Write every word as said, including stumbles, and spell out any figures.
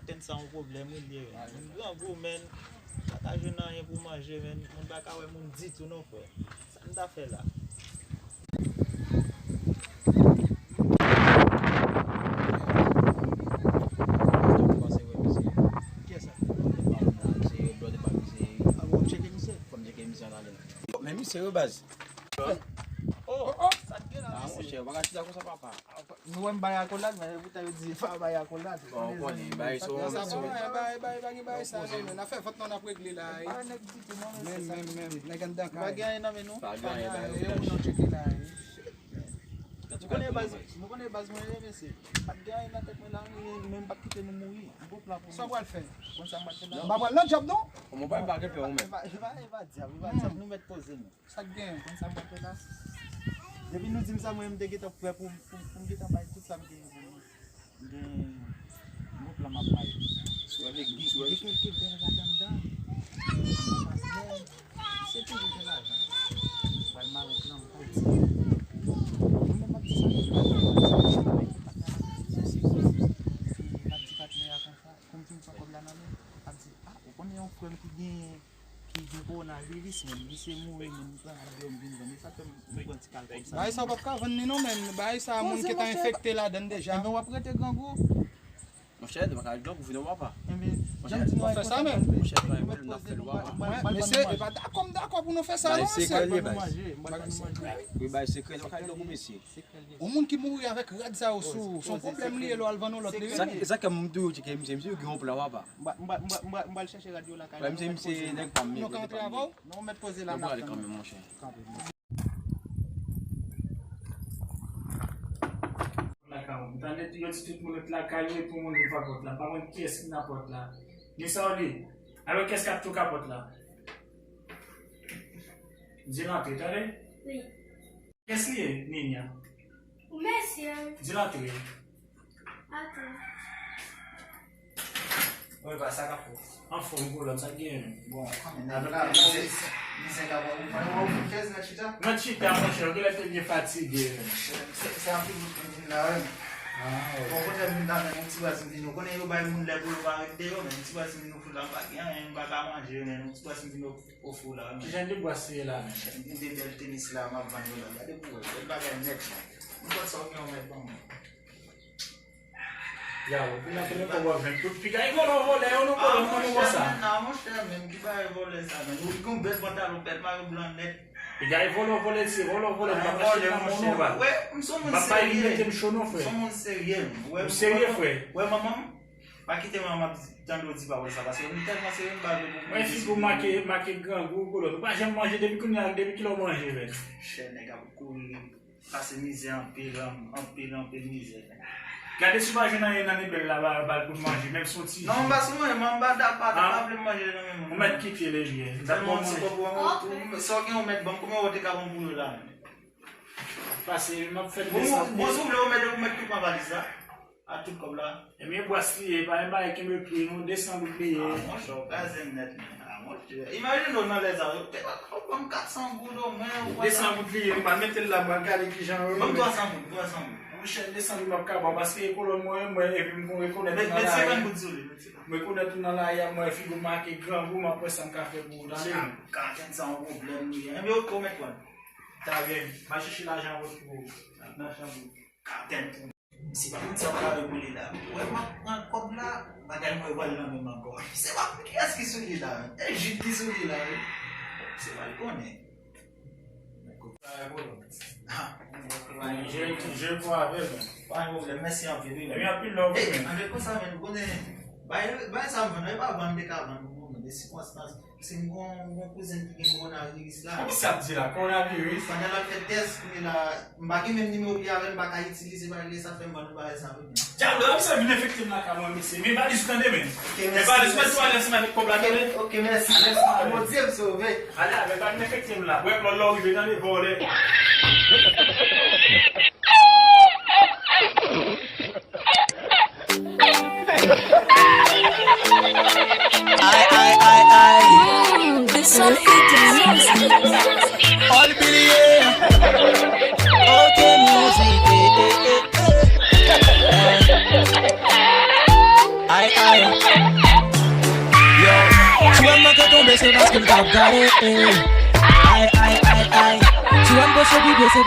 Tèn sa yon pwoblèm wi l ye, men. Moun grangou, men, pa ka jwenn anyen pou manje, men. Moun pa ka wè moun ditou non, frè. Sa n ta fè la? Kiyès sa? Men misye wi baz. Oh, oh, sa k gen la, mesye? Ah, monchè, w pa ka chita konsa, papa. Nou wè m bay akolad, men poutan yo di pa bay akolad. Bon, w konnen, bay sa, bay, bay, bay, bay sa, non, men afè vant nou n ap regle la, wi. Pa nèg ditou, non, men se sa. Menm, menm, nèg anndan kay. Pa gen anyen nan men nou. Pa gen anyen, bay yo. Yo, nou tcheke la, wi. Nou konnen baz, nou konnen baz mwen ye, mesye. Pa t gen anyen nan tèt mwen la, men m p ap kite nou mouri. M gon plan pou nou. Sa w pral fè? Konn sa m pral fè la? M pa pral nan djab, non. Kòman w pral pa gen pè ou menm? E pa, e pa, e pa djab, e pa djab, nou mèt poze nou. Sa k gen? Konn sa m pral fè la? Depi nou di m sa, mwen, m te gentan prè pou, pou, pou m gentan bay tout sa m genyen pou nou. M gen yon plan m ap bay. Gen, gen kèlke bèl gade anndan. Se toujou gen lajan. M pral mare plan m pou di. Mwen menm m ap di sa, m ap di patnè a konsa, pou m fin pran kòb la nan men, m ap di, ah, ou konnen yon frè m ki gen ki gen kowonaviris, men li se mouri, men li pran avyò, m vin vann. E sa fè m, m pran ti kal kòb sa. Bagay sa w p ap ka vann li non, men bagay sa moun ki ta enfekte ladann deja. Enben w ap rete grangou. Monchè, nou pa ka al grangou vin non papa. Enben, jan m di nou fè sa menm. Monchè, nou pa ka al grangou vin non papa. Mesye, e pa dakò, m dakò pou nou fè sa non, mesye. Wi, bay sekrè, nou pa ka al grangou mesye. Yon moun ki mouri avèk rad sa yo sou, se yon pwoblèm li ye lè w al vann yon lòt li. Sa, sa k fè m di w, mesye, misye gen yon plan papa. M pral, m pral, m pral, m pral chèche rad yo lakay la. Mesye, misye nèg pa m. Nou ka antre avè w? Non, w mèt poze la, n ap tann ou. Kanpe, monchè. Lakay ou. M tande yo di tout moun ret lakay yo, e pou moun ouvè pòt la. M pa konn kiyès ki nan pòt la. Ni sa w di. Alò, kiyès k ap touke pòt la? Di l antre, tande? Wi. Kiyès li ye, Ninya? Ou mesye. Di l antre. Antre. Wi, pa sa k ap fè. Anfòm, kolòn, sa k genyen menm? Bon, kanmenm, nèg la, mizè, mizè k ap wè ou. Mwen, mwen, mwen, kèz nan chita? Mwen chita, monchè, ou genlè te byen fatige menm. Se, se anpil bout mwen vin la, wi. Ah, ok. Bon, kote m vin la, menm, yon ti baz m vin, ou konnen yo bay moun lè pou yo pa ret deyò, men yon ti baz m vin ofri w la, m pa gen anyen, m pa ka manje, men yon ti baz m vin ofri w la, men. Kijan de bwasye la, men? M gen de bèl tenis la, m ap vann yo la. Gade pou wè, bèl bagay nèt, men. Nenpòt sa w gen, w mèt ban mwen. Yaw, ou nan konnen kòb w ap jwenn tout. Piga e vòlè, vòlè, yo nou vòlè, nou konn konsa. Ah, monchè, men, ah, monchè, men, ki bagay vòlè sa, men? Ou gen yon bèl pantalon, bèl mayo blan nèt. Piga e vòlè, vòlè, se vòlè, vòlè, m ap achte nan moun ou va. Wè, m se yon moun serye. M ap bay li mete m cho non, frè. M se yon moun serye, m. Ou serye, frè? Wè, manman m. Pa kite m ap tande w di pawòl sa, paske m tèlman serye, m pa vle pou... Mwen, figi w make, make grangou, kolòn. Ou pa janm manje depi kounye a, depi kilè w manje, men? Chè nèg ap kouri, pase mizè anpil, anpil, anpil mizè. Gade si w pa jwenn anyen nan lebèl la, ba, ba l pou l manje, menm si yon ti ji. Non, m pa sou manje, m pa dakò, m pa vle manje nan men moun. Ou mèt kite l, ebyen. Sèlman yon ti kòb ou, sa w gen ou mèt ban m, konbyen w te ka ban m pou yo la menm? Pase, m ap fè desann. Bon, si w vle, ou mèt, ou mèt tout nan valiz la. A tout kòb la. Ebyen, bwasye, pa yon bagay kenbe pye, non, desann goud li ye. Ah, monchè, w kraze m nèt, men. Ah, monchè. Imajine w nan lè sa, yo te pa t ap ban m kat san goud omwen, ou konprann? Desann goud li ye, m pral mete l la, m pral gade kijan yo ye. Ban m twa san goud, twa san goud. Monchè, desann goud m ap ka ba w, paske e kolòn mwen, mwen, epi m konn rekonèt ou nan lari. Met senkant goud sou li, met senkant. M rekonèt ou nan lari a, mwen, figi w make grangou, m ap wè sa m ka fè pou ou, tande. Karantèn sa yon pwoblèm li ye. Ebyen, ok, ou mèt pran. Ta byen, m al chèche lajan an pou ou. Lajan pou ou. Karantèn pou ou. Se pa moun sa w ka repoule la. Ou wè m ap pran kòb la, bagay mwen pral nan men m ankò. Se pa kiyès ki sou li la, men. E Jid ki sou li la, wi. Se pa l konnen. Ah, je, je pou avè l, men. Pa gen pwoblèm, mèsi anpil, wi. Ebyen, anpil love, wi, men. Ann fè konsa, men, ou konnen, bay, bay sa m vann, e pa vann m te ka vann pou moman, de sikonstans. Se m gon, gon kouzen ki gen kowonaviris la. Sa misye ap di la, kowonaviris? Pandan l ap fè tès, kounye la, m pa gen menm nimewo li avè l, m pa ka itilize bagay li, sa fè m ban nou bagay sa, wi. Dyab, la misye vin enfekte m lakay mwen, mesye. Men valiz ou tande, men. Ok, men valiz ou mèt sou ale ansanm avèk kòb la, tande. Ok, mèsi, mèsi. Bondye m sove. Ale avèk, pa vin enfekte m la. Wè, lòt lè w rive, tande, vòlè. Ay, ay, ay, ay. Mm, this one hit music. All Billy, yeah. Ok, music, yeah, yeah, yeah. Ay, Ay. Yo, si w wè m manke tonbe, se paske m t ap gade, eh. Ay, ay, ay, ay. Si w wè m panse pi byen, se